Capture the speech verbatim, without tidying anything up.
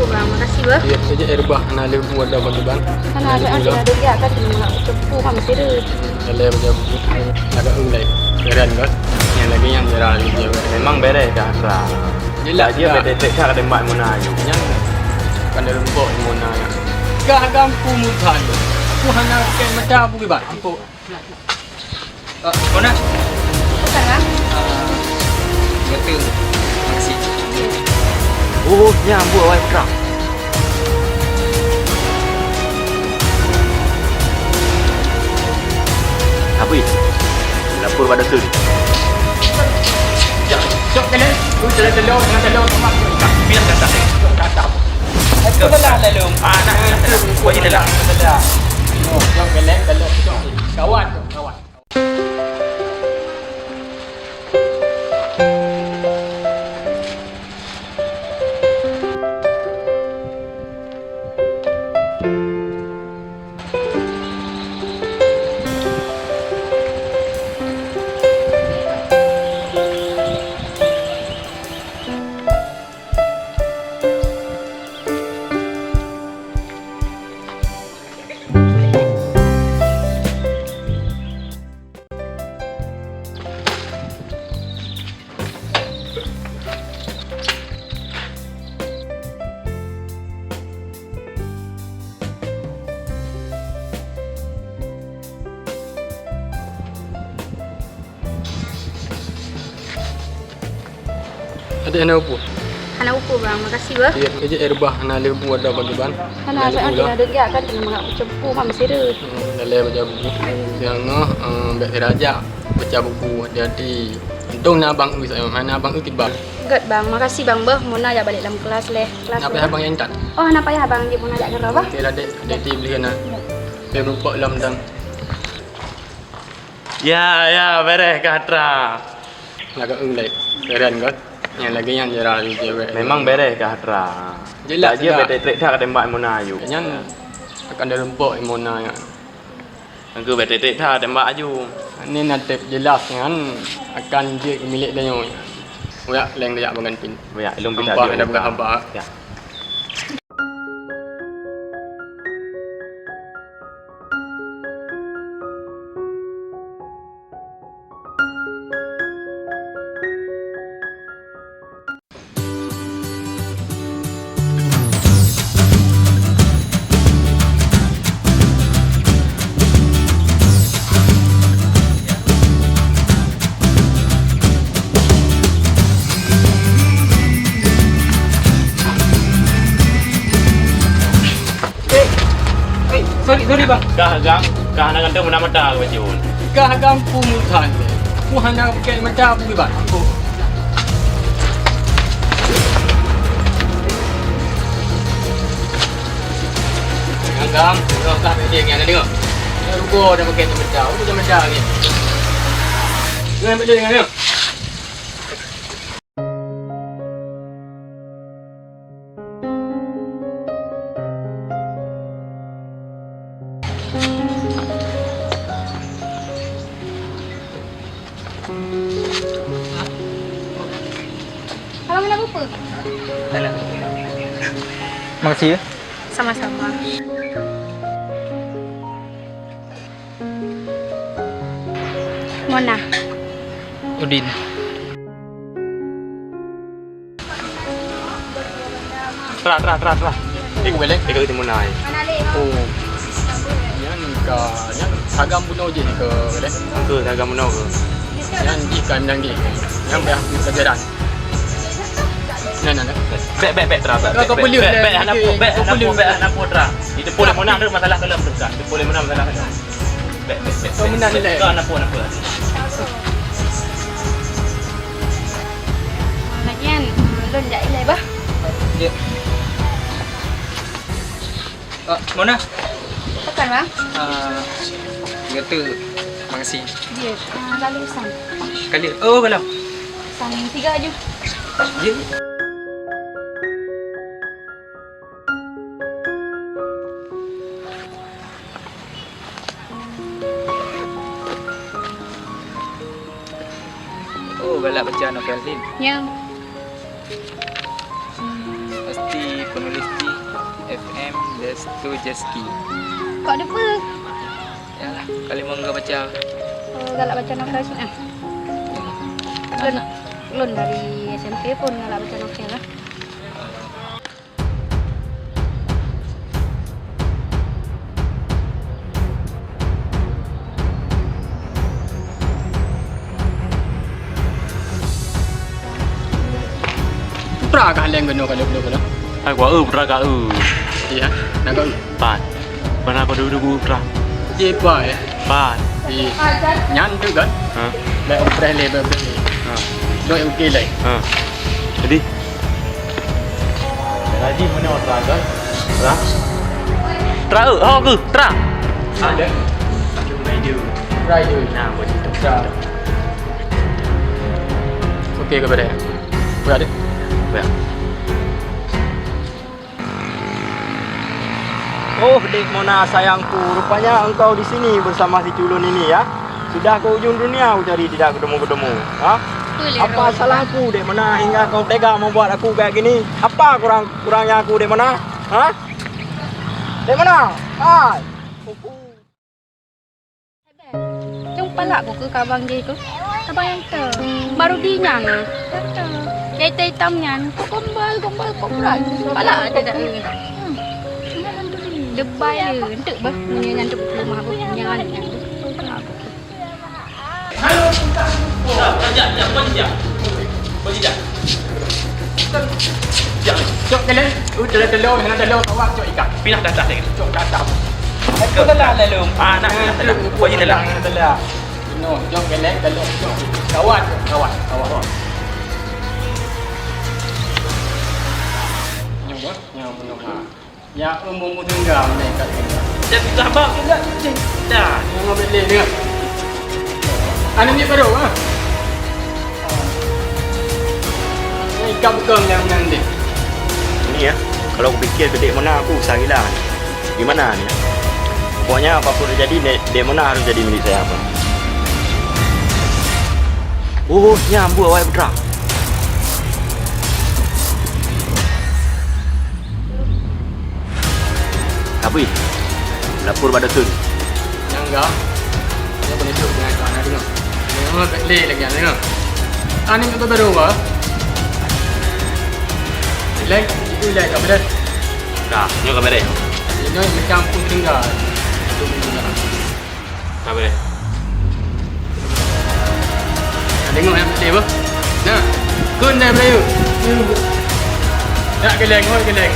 Bang, makasih, bah. Iya, saja air bah, hana lé buat dah bagi bang. Hana ada, ada, ada dia kan, cuma nak cepu kan, masih ada. Dalam macam agak ulai. Keren kan? Yang lagi yang viral dia. Memang beres dah, Asra. Jelas dah. Dia betul-betul dah ada mak Mona ayu. Yang kan ada lembok Mona yang. Gah gampu mutan. Aku hana pakai mata aku kibat. Aku. Ah, Mona. Bukan, Bang. Ah, betul. Makasih. Oh, nyan buat awak putra. Apa? Lapor pada tu. Jom, jom, kena. Tu jalan telur, jalan telur, sama. Biar kata. Kata. Aku telah lalu. Ah, nak, nak, nak. Buat je telah. Telah. Jom, kena, telah. Jom. Kawan, kawan. Ada hana upu? Hana upu, Bang. Makasih, bah. Iya, aja air bah, hana lé upu ada bagi ban. Hana, ada, ada, ada, ada, kan, kena mangap cepu, Bang, masih ada. Hmm, dalam baca buku. Jangan, eh, baik raja baca buku, hati-hati. Untung na abang Ui, saya, mana abang Ui tiba. Enggak, Bang. Makasih, Bang, bah. Mona ya balik dalam kelas leh. Kelas. Kenapa ya, Bang, yang tak? Oh, kenapa ya, Bang? Dia Mona jak gerak, bah. Okey, adik, adik, beli na. Ya. Saya lupa lam dan. Ya, ya, beres kah, Tra? Lagak ulai. Keren kan? Yang lagi yang jera di cewek. Memang beres kah, Tra? Jelas dia dah. Betul trik dah tembak Mona ayu. Yang akan dirempok Mona yang. Engkau betul trik dah tembak aju. Ini nanti jelas kan akan dia milik dia nyonya. Uyak leng dia bangan pin. Uyak, ilung pin. Hampa aju, ada bukan hampa. Ya. Eh, eh, sorry, sorry, bang. Kah gang, kah hana ganteng mata-mata ke baju. Kah gang ku mutan. Ku hana pakai mata aku kibat. Gang, gang, kah pakai dia ni, ada tengok. Rugo dah pakai mata, aku macam mata lagi. Jangan ambil dia dengan dia. Abang nak apa? Makasih ya. Sama-sama. Mona. Udin. Tra, tra, tra, tra. Eh, oh, belek. Eh, kat Mona, eh. Oh. Nyan ka, nyan seragam bunoe jih ke, belek? Ke seragam bunoe ke? Nyan jih ka nyan jih. Nyan payah pelajaran. Nyan, nyan, nyan. Bek, bek, bek, Tra, bek, bek, bek, bek, hana po, bek, hana po, bek, hana po, Tra. Itu boleh Mona ada masalah kalam tu, Tra. Itu boleh Mona masalah kalam. Bek, bek, bek, bek. Kau menang nilai. Kau nak apa, nak apa? Lagian, lôn jak ilai bah. Ya. Ah, Mona? Bukan, Bang. Ah, kata, makasih. Ya, ah, lalu sang. Kali. Oh, kalau. Sang tiga aju. Ya. Oh, galak baca novel Din. Ya. Pasti penulis Restu Jeski. Kok dipeue? Yalah, kali mangga baca. Oh, galak baca novel sih, ah. Lôn, lôn dari S M P pun galak baca novel lah. Putra kah leng keunoe ka lheueh keunoe? Hai, gua, eh, putra ka, eh. Iya, na ka, eh. Pat. Mana kau dulu, putra? Iya, Pak, ya. Pat. Iya. Nyan tu kan? Ha. Lek upreh le, upreh le. Ha. Doi uke le. Ha. Jadi? Lagi mana orang kan? Terang? Terang, eh, oh, ke? Terang? Ada. Rider. Rider. Nah, buat itu. Terang. Oke, kepada ya. Berada. Ya. Oh, Dek Mona sayangku, rupanya engkau di sini bersama si culun ini, ya? Sudah ke ujung dunia kucari tidak ketemu-ketemu, ha? Apa salahku, Dek Mona, hingga kau tega membuat aku kayak gini? Apa kurang, kurangnya aku, Dek Mona? Ha? Dek Mona, hai! Cong palak ku keu kabang jih tu. Kabang nyang teu. Baru di nyang ah. Nyang teu. Nyang hitam-hitam nyan. Kok gombal, gombal, gombal. Palak ada dah. Hmm. Debai ya. Entuk bah. Punya nyan tu rumah aku. Nyan, nyan tu. Palak aku. Halo, Kak. Dah, dah, dah, dah, dah. Boleh dah. Cok, cok, jalan. Uh, jalan telur, jalan telur, awak cok ikan. Pindah dah, dah, dah. Cok, dah, dah. Aku telah lalu. Ah, nak, nak, nak. Boleh telah. Telah. No, cok, jalan, jalan, cok. Kawan, kawan, kawan. Nyoba, nyoba, nyoba. Ya, um, um, um, tinggal, ni kat sini. Dah, dah, abang. Dah, dah. Dah. Yang ambil dia, dia. Anak ni baru, ha? Ni ikan bekeng yang, yang ni. Ini ya, kalau aku pikir gede mana aku usah gila ni. Gimana ni? Pokoknya apapun terjadi, Dek, Dek Mona harus jadi milik saya, Bang. Oh, nyambut awak putra. Tapi, lapor bak dokto. Nyang ga, dia boleh duduk dengan anak dengar. Dengar, tak boleh lagi anak dengar. Anak itu baru apa? Lek, itu lek, tak boleh. Dah, nyoe ka beres. Nyoe macam pun tinggal. Itu pun tinggal. Ka beres. Tengok yang betul apa? Nah, kun dah berayu. Nak geleng, hoi geleng.